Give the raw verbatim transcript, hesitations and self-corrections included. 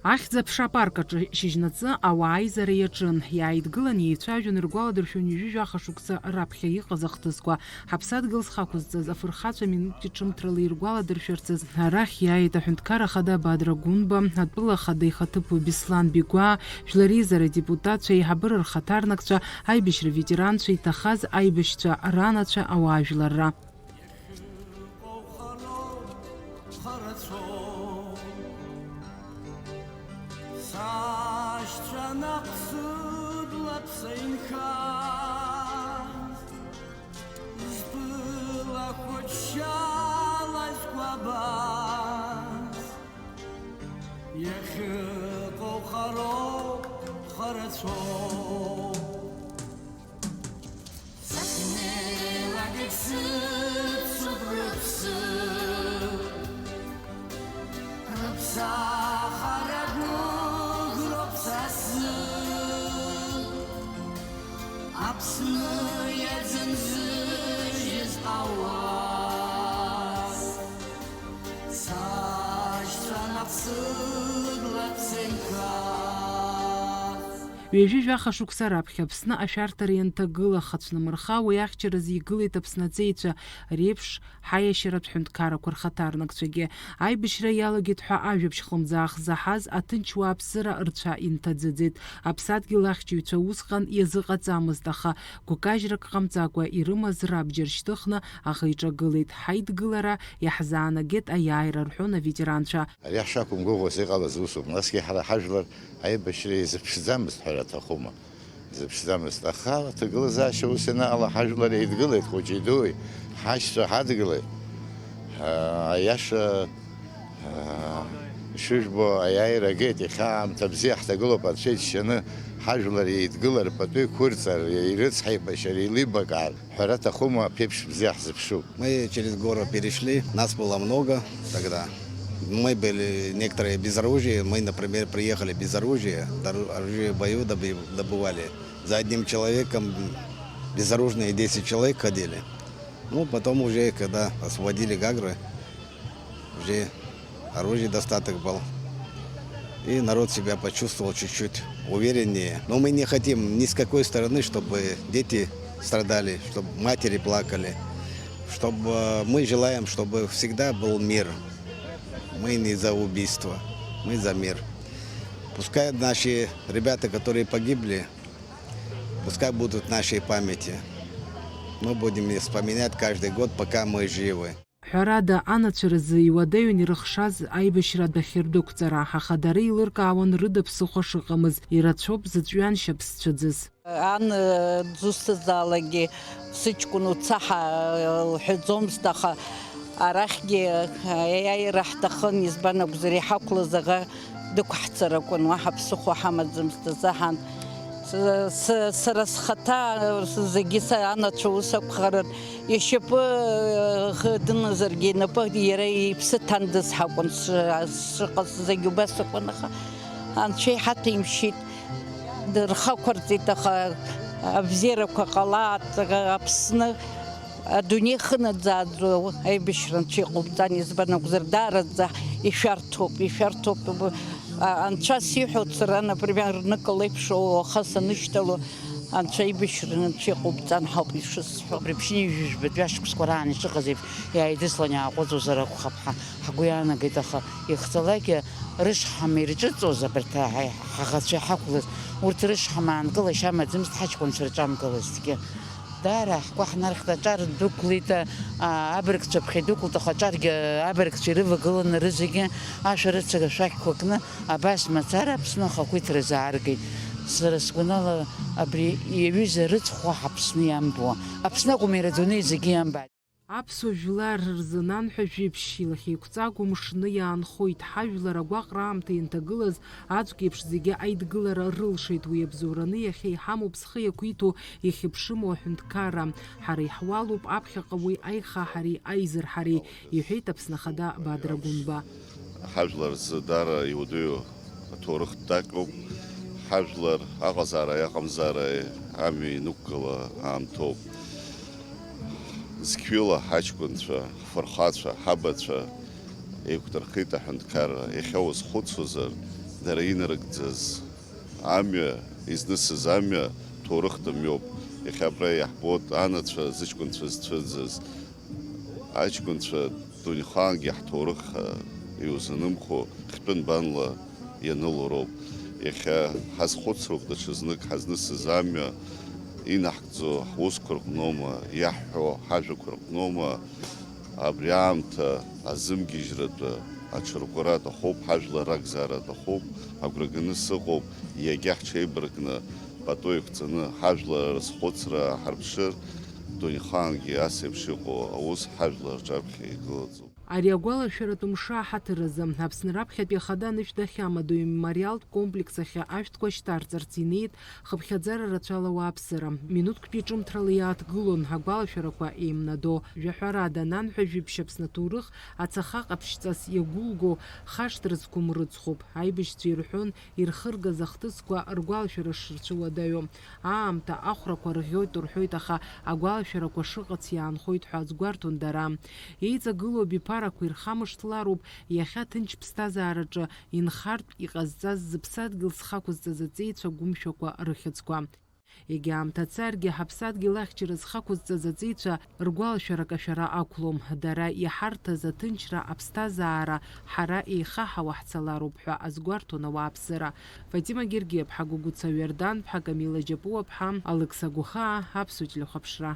Ахьӡ-аԥша апарк аҿы шьыжьнаҵы ауаа аизара иаҿын. Иааидгылан, еицәажәон, ргәаладыршәон ҩажәи жәаха шықәса раԥхьа иҟаз ахҭысқәа. Ҳаԥсадгьыл зхақәызҵаз афырхацәа минуҭки ҿымҭрала иргәаладыршәарц азы арахь иааит аҳәынҭқарра ахада Бадра Гәынба, атәыла ахада ихаҭыԥуаҩ Беслан Бигәаа, жәлар реизара адепутатцәа, аиҳабыра рхаҭарнакцәа, аибашьра ветеранцәа, иҭахаз аибашьцәа ранацәа, ауаажәларра. Иахьыҟоу хароуп, харацәоуп. Сашьцәа наҟ сыблаԥса инхаз, збылахо џьшьала изкәабаз. Иахьыҟоу хароуп, харацәоуп. Сахьнеилак егьсыцуп рыԥсы, рыԥсахара гәыӷроуп са сзы. Аԥсны иазынзыжьыз ауаа, сашьцәа наҟ сыблаԥса инхаз. Ҩажәи жәаха шықәса раԥхьа Аԥсны ашәарҭара ианҭагыла, хацәнмырха уи ахьчаразы игылеит Аԥсны аҵеицәа реиԥш ҳаиашьаратә ҳәынҭқаррақәа рхаҭарнакцәагьы. Аибашьра иалагеит ҳәа ажәабжь хлымӡаах заҳаз аҭынч уааԥсыра рцәа инҭаӡыӡеит. Аԥсадгьыл ахьчаҩцәа усҟан иазыҟаҵамызт, аха гәкажьрак ҟамҵакәа ирымаз рабџьар шьҭыхны аӷа иҿагылеит. Ҳаидгылара иаҳзаанагеит аиааира, рҳәон аветеранцәа. Ари ҳшақәымгәыӷуаз иҟалаз усуп, насгьы ҳара ҳажәлар аибашьра изыԥшӡамызт ҳәара аҭахума? Изыԥшӡамызт, аха аҭагылазаашьа ус ианаала ҳажәлар еидгылеит, хәыҷи дуи, ҳашьцәа ҳадгылеит. Аа, аиаша, аа, ишыжәбо, аиааира агеит, иахьа аамҭа бзиа ҳҭагылоуп, анцәа иџьшьаны ҳажәлар еидгылар, пату иқәырҵар, ирыцҳаибашьар, еилибакаар. Ҳәара аҭахума, аԥеиԥш бзиа ҳзыԥшуп. Мы через горы перешли, нас было много тогда. Мы были некоторые без оружия, мы, например, приехали без оружия, дору-, оружие в бою доби-, добывали. За одним человеком безоружные десять человек ходили. Ну, потом уже, когда освободили Гагры, уже оружия достаток было. И народ себя почувствовал чуть-чуть увереннее. Но мы не хотим ни с какой стороны, чтобы дети страдали, чтобы матери плакали. Чтобы, э, мы желаем, чтобы всегда был мир. Мы не за убийство, мы за мир. Пускай наши ребята, которые погибли, пускай будут в нашей памяти. Мы будем их вспоминать каждый год, пока мы живы. Ҳәарада, анацәа рзы иуадаҩын ирыхшаз аибашьра адәахьы рдәықәҵара, аха дара еилыркаауан рыда ԥсыхәа шыҟамыз, ирацәоуп зыҵәҩаншьап зцәыӡыз. Ан, э, дзусҭазаалакгьы сыҷкәын уца ҳа, э, лҳәаӡомызт, аха арахьгьы, э, аиааира ҳҭахын, избан акәзар, иҳақәлаз аӷа дықәаҳҵар акәын, уаҳа ԥсыхәа ҳамаӡамызт азыҳәан. С-, с-, сара схаҭа, э, зегьы са анацәа ус акәхарын, ишьапы, э, ӷы дыназаргьы, инапы иара иԥсы ҭандаз ҳакәын, ш-, шыҟаз зегь убас акәын, аха Анцәа иҳаҭәеимшьеит. Дырхақәырҵеит, аха абзиарақәа ҟалааит, Аԥсны адунеи хынаӡааӡо аибашьра Анцәа иҟоуҵан, избан акәзар, даараӡа ишәарҭоуп, ишәарҭоуп. А, Анцәа сиҳәоит сара, например, рныкыл еиԥш, уаха санышьҭало, Анцәа аибашьра Анцәа иҟоуҵан ҳауп ишысҳәо. Абри ԥшьынҩажәи жәбатәи ашықәсқәа раан ишыҟаз еиԥш, иааидыслан иааҟәыҵуазар акәхап ҳәа ҳгәы иаанагеит, аха иахьцалакгьы рышҳам ирҿыҵуаз абарҭ ҳа-, ҳаӷацәа иҳақәлаз, урҭ рышҳам аанкылашьа амаӡамызт ҳаҷкәынцәа рҿамкылазҭгьы. Даара ҳгәы ҳнархьт, аҿар дәықәлеит, а, абыргцәа ԥхьа идәықәлт, аха аҿаргьы абыргцәа ирывагыланы рызегьы ашәарыцага шәақьқәа кны абас мацара Аԥсны ахақәиҭра азааргеит. Сара сгәанала, абри иаҩыза рыцхәа Аԥсны иамбуа. Аԥсны акәым, иара адунеи зегьы иамбааит. Аԥсуа жәлар рзы нанҳәа жәиԥшь, илахьеиқәҵагоу мшны иаанхоит, ҳажәлар агәаҟра аамҭа ианҭагылаз, аӡәк еиԥш зегьы аидгылара рылшеит, уи абзоураны иахьа иҳамоуп зхы иақәиҭу, ихьыԥшыму аҳәынҭқарра. Ҳара иҳуалуп аԥхьаҟа уи аихаҳареи аизырҳареи, иҳәеит Аԥсны Ахада Бадра Гәынба. Ҳажәлар рзы даара иуадаҩу аҭоурых дакоуп. Ҳажәлар аҟазаараи аҟамзаараи амҩа инықәгыла аамҭоуп. Зқьҩыла ҳаҷкәынцәа, ҳфырхацәа, ҳабацәа еиқәдырхеит аҳәынҭқарра. Иахьа уазхәыцуазар, Дара инарыгӡаз амҩа, изнысыз амҩа ҭоурыхтә мҩоуп. Иахьа абра иаҳбоит анацәа зыҷкәынцәа зцәыӡыз. Аҷкәынцәа дунеихаангьы ҳҭоурых иузанымхо хьтәы нбанла ианыло роуп. Иахьа ҳазхәыцроуп даҽазнык ҳазнысыз амҩа инаҳгӡо ҳусқәа рҟноума, иаҳҳәо ҳажәақәа рҟноума, абри аамҭа азымгьежьратәы аҽырӷәӷәара аҭахуп, ҳажәлар ракзаара аҭахуп, агәра ганы сыҟоуп, иагьа ҳҽеибаркны пату еиқәҵаны ҳажәлар рызхәыцра ҳарԥшыр, дунеихаангьы ас еиԥш иҟоу аус ҳажәлар рҿаԥхьа игылаӡом. Ари агәалашәаратә мшы аҳаҭыр азы, Аԥсны раԥхьатәи ахада анышә дахьамадоу имемориалтә комплекс ахь ашәҭқәа шьҭарҵарц инеит хыԥхьаӡара рацәала ауааԥсыра. Минуҭктәи ҿымҭрала иааҭгылон агәалашәарақәа еимнадо. Жәаҳәарада, нанҳәа жәиԥшь Аԥсны аҭоурых ацаха ҟаԥшьҵас иагәылго хашҭра зқәым рыцхәуп. Аибашьцәа ирҳәон ирхыргаз ахҭысқәа ргәалашәара шрыцәуадаҩу. Аамҭа ахәрақәа рӷьоит рҳәоит, аха агәалашәарақәа шыҟац иаанхоит ҳәа азгәарҭон дара. Еиҵагылоу абиԥарақәа ирхамышҭлароуп иахьа ҭынч ԥсҭазаараҿы инхартә иҟазҵаз зыԥсадгьыл зхақәызҵаз аҵеицәа гәымшәақәа рыхьӡқәа. Егьа аамҭа царгьы ҳаԥсадгьыл ахьчара зхақәызҵаз аҵеицәа ргәалашәара кашәара ақәлом. Дара иҳарҭаз аҭынчра аԥсҭазаара ҳара еихаҳауа ҳцалароуп ҳәа азгәарҭон ауааԥсыра. Фатима Гергиаԥҳа, Гәыгәыца Ҩардан-ԥҳа, Камила Џьапуаԥҳа, Алықьса Гәыхаа, Аԥсуа телехәаԥшра.